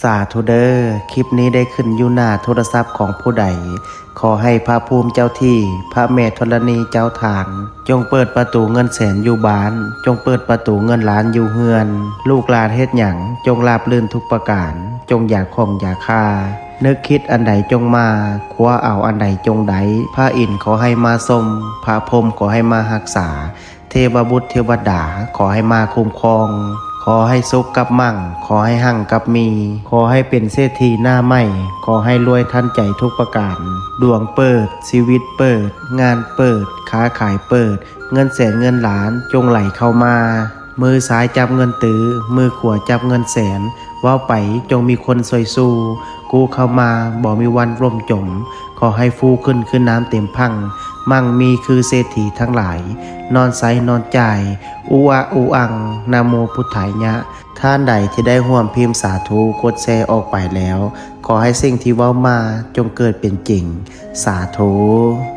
ສາທຸເດີ ຄລິບນີ້ໄດ້ຂຶ້ນຢູ່ໜ້າໂທລະສັບຂອງຜູ້ໃດ ຂໍໃຫ້ພະພູມເຈົ້າທີ່ ພະແມ່ທໍລະນີເຈົ້າທານ ຈົ່ງເປີດປະຕູເງິນແສນຢູ່ບ້ານ ຈົ່ງເປີດປະຕູເງິນລ້ານຢູ່ເຮືອນ ລູກຫຼານເຮັດຫຍັງ ຈົ່ງລາບລື່ນທຸກປະການ ຈົ່ງຢ່າຂ້ອງຢ່າຄາ ນຶກຄິດອັນໃດຈົ່ງມາ ຄວ້າເອົາອັນໃດຈົ່ງໄດ້ ພະອິນຂໍໃຫ້ມາຊົມ ພະພົມຂໍໃຫ້ມາຮັກສາ ເທວະບຸດເທວະດາ ຂໍໃຫ້ມາຄຸ້ມຄອງ ຂໍໃຫ້ສຸກກັບມັ່ງ ຂໍໃຫ້ຮັ່ງກັບມີ ຂໍໃຫ້ເປັນເສດຖີໜ້າໃໝ່ ຂໍໃຫ້ລວຍທັນໃຈທຸກປະການ ດວງເປີດ ຊີວິດເປີດ ງານເປີດ ຄ້າຂາຍເປີດ ເງິນແສນເງິນລ້ານຈົ່ງໄຫຼເຂົ້າມາ ມືຊ້າຍຈັບເງິນຕື້ ມືຂວາຈັບເງິນແສນ ເວົ້າໄປຈົ່ງມີຄົນຊ່ວຍສູ້ ກູ້ເຂົ້າມາບໍ່ມີວັນລົ້ມຈົມ ຂໍໃຫ້ຟູຂຶ້ນຄືນ້ຳເຕັມພັ່ງ ມັ່ງມີຄືເສດຖີທັງຫຼາຍ ນອນໃຊ້ນອນຈ່າຍ ອຸອະອຸອັງ ນະໂມພຸດທາຍະ ທ່ານໃດທີ່ໄດ້ຮ່ວມພິມສາທຸ ກົດແຊອອກໄປແລ້ວ ຂໍໃຫ້ສິ່ງທີ່ເວົ້າມາຈົ່ງເກີດເປັນຈິງ ສາທຸ.